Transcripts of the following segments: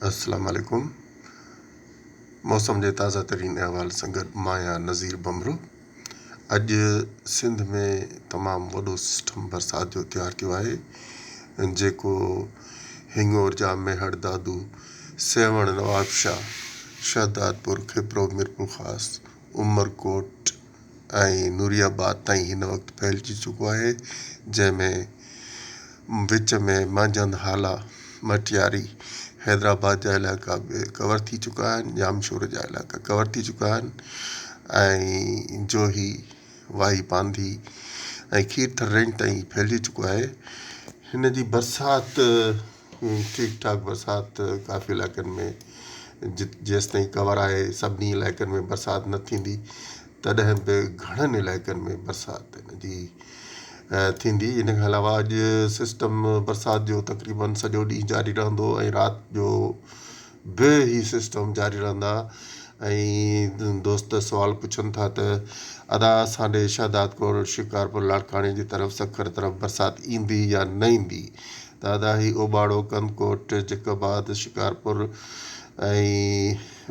السلام عليڪم موسم جي تازه ترين احوال سان گڏ مان آهيان نذير ڀنڀرو اڄ سنڌ ۾ تمام وڏو سسٽم برسات جو تيار ٿيو آهي جيڪو هنڱورجا ميهڙ دادو سيوهڻ نوابشاهه شهدادپور کپرو ميرپورخاص عمرڪوٽ ۽ نوري آباد تائين هن وقت ڦهلجي چڪو آهي جنهن ۾ وچ ۾ مانجهند هالا مٽياري حيدرآباد جا علائقا به ڪور ٿي چڪا آهن ڄامشوري جا علائقا ڪور ٿي چڪا آهن ۽ جوهي واهي پانڌي ۽ کيرٿر رينج تائين ڦهلجي چڪو آهي هن جي برسات ٺيڪ ٺاڪ برسات ڪافي علائقن ۾ جيستائين ڪور آهي سڀني علائقن ۾ برسات نه ٿيندي تڏهن به گهڻن علائقن ۾ برسات هن جي ٿيندي ان کان علاوه اڄ سسٽم برسات جو تقريبن سڄو ڏينهن جاري رهندو ۽ رات جو به هي سسٽم جاري رهندا ۽ دوست سوال پڇن ٿا ته ادا اسان ڏي شهدادڪوٽ شڪارپور لاڙڪاڻي جي طرف سکر طرف برسات ايندي يا نه ايندي ته ادا هي اوٻاڙو، ڪنڌڪوٽ، جيڪب آباد، شڪارپور ۽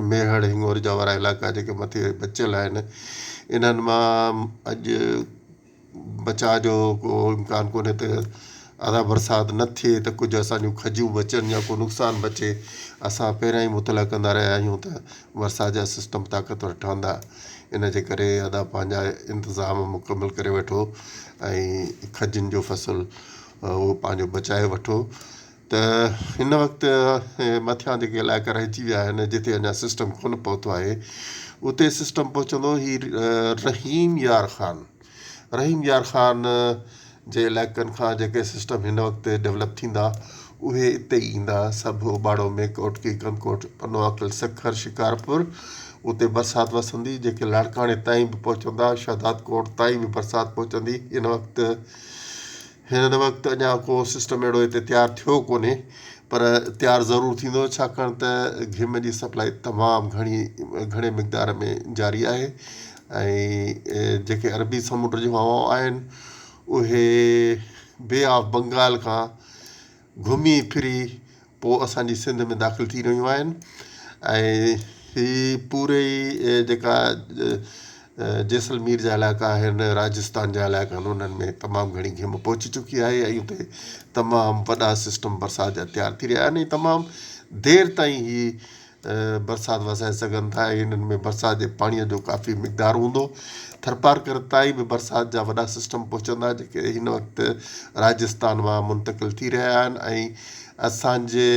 ميهڙ هنڱورجا وارا علائقا جيڪي مٿي بچيل آهن انهن مان اڄ بچاء جو ڪو امڪان ڪونهي ته ادا برسات نه ٿئي ته ڪجهه اسان جون کجيون بچن يا ڪو نقصان بچي اسان پهريان ئي مطلع ڪندا رهيا آهيون ته برسات جا سسٽم طاقتور ٺهندا ان جي ڪري ادا پنهنجا انتظام مڪمل ڪري وٺو ۽ کجين جو فصل اهو پنهنجو بچائي وٺو ته هن وقت مٿيان جيڪي علائقا رهجي ويا آهن جتي اڃا سسٽم ڪونه پهتو آهي اتي سسٽم پهچندو هي رحيم يار خان رحيم يار خان جي علائقن کان جيڪي سسٽم هن وقت ڊولپ ٿيندا اهي اتي ئي ايندا سڀ اوٻاڙو ۾ گهوٽڪي ڪنڌڪوٽ پنوعاقل سکر شڪارپور اتي برسات وسندي جيڪي لاڙڪاڻي تائين به پهچندا شهدادڪوٽ تائين به برسات پهچندي هن وقت هن وقت اڃا ڪو سسٽم اهڙو هتي تيار ٿيو ڪونهي پر تيار ضرور ٿيندو ڇاڪاڻ ته گهم جي سپلائي تمام گهڻي گهڻي مقدار ۾ جاري آهي ۽ جيڪي عربي سمنڊ جون هوائون آهن اهي بي آف بنگال کان گهمي ڦري پوء اسان جي سنڌ ۾ داخل ٿي رهيون آهن ۽ هي پوري جيڪا جيسلمير جا علائقا آهن راجسٿان جا علائقا آهن انهن ۾ تمام گهڻي گهم پهچي چڪي آهي ۽ اتي تمام وڏا سسٽم برسات جا تيار ٿي رهيا آهن ۽ تمام دير تائين هي برسات وسائي سگهن ٿا ۽ انهن ۾ برسات جي پاڻيء جو ڪافي مقدار هوندو. ٿرپارڪر تائين به برسات جا وڏا سسٽم پهچندا جيڪي هن وقت راجستان مان منتقل ٿي رهيا آهن ۽ اسان جي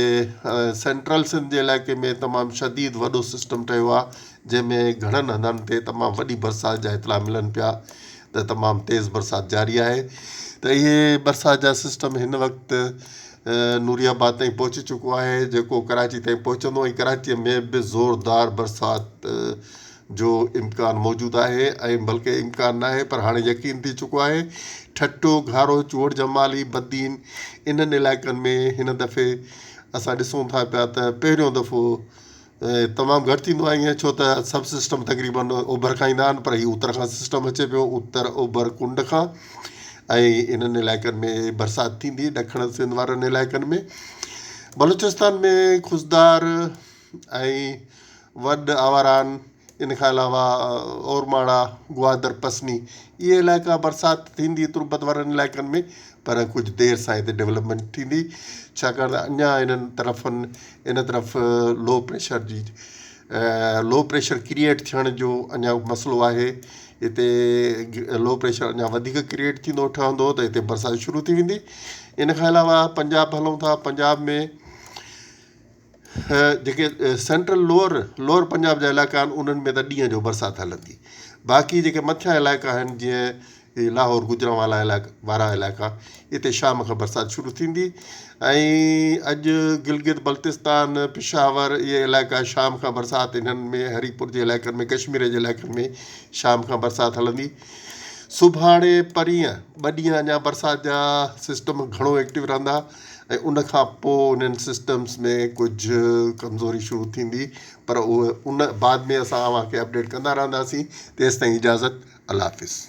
سينٽرل سنڌ جي علائقي ۾ تمام شديد وڏو سسٽم ٺهيو آهي جنهن ۾ گهڻن هنڌن تي تمام وڏي برسات جا اطلاع ملن پيا ته تمام تيز برسات جاري آهي ته اهي برسات جا سسٽم هن وقت نوري آباد تائين پهچي چڪو آهي جيڪو ڪراچي تائين پهچندو ۽ ڪراچي ۾ به زوردار برسات جو امڪان موجود آهي ۽ بلڪه امڪان ناهي پر هاڻي يقين ٿي چڪو آهي ٺٽو گهارو چوهڙ جمالي بدين انهن علائقن ۾ هن دفعي اسان ڏسون ٿا پيا ته پهريون دفعو تمام گهٽ ٿيندو آهي ائين ڇو ته سڀ سسٽم تقريبن اوڀر کان ايندا آهن پر هي اتر کان سسٽم اچي پيو اتر اوڀر ڪنڊ کان ۽ انهن علائقن ۾ برسات ٿيندي ڏکڻ سنڌ وارن علائقن ۾ بلوچستان ۾ خضدار ۽ وڏ آواران ان کان علاوه اورماڙا گوادر پسني اهي علائقا برسات ٿيندي تربت وارن علائقن ۾ پر ڪجهه دير سان هتي ڊولپمينٽ ٿيندي ڇاڪاڻ ته اڃا انهن طرفن ان طرف لو پريشر جي لو پريشر ڪريئيٽ ٿيڻ جو اڃا مسئلو آهي هتي لو پريشر اڃا وڌيڪ ڪريئيٽ ٿيندو ٺهندو ته هتي برسات شروع ٿي ويندي ان کان علاوه پنجاب هلون ٿا پنجاب ۾ جيڪي سينٽرل لوئر لوئر پنجاب جا علائقا آهن انهن ۾ ته ڏينهن جو برسات هلندي باقي جيڪي مٿيان علائقا آهن جيئن هي لاهور گجرانوالا علائقا وارا علائقا اتي شام کان برسات شروع ٿيندي ۽ اڄ گلگت بلتستان پشاور اهي علائقا شام کان برسات انهن ۾ هري پور جي علائقن ۾ ڪشمير جي علائقن ۾ شام کان برسات هلندي سڀاڻي پرينء ٻه ڏينهن اڃا برسات جا سسٽم گهڻو ايڪٽو رهندا ۽ ان کان پوء انهن سسٽمس ۾ ڪجهه ڪمزوري شروع ٿيندي پر اهو ان بعد ۾ اسان اوهان کي اپڊيٽ ڪندا رهنداسين تيستائين اجازت الله حافظ.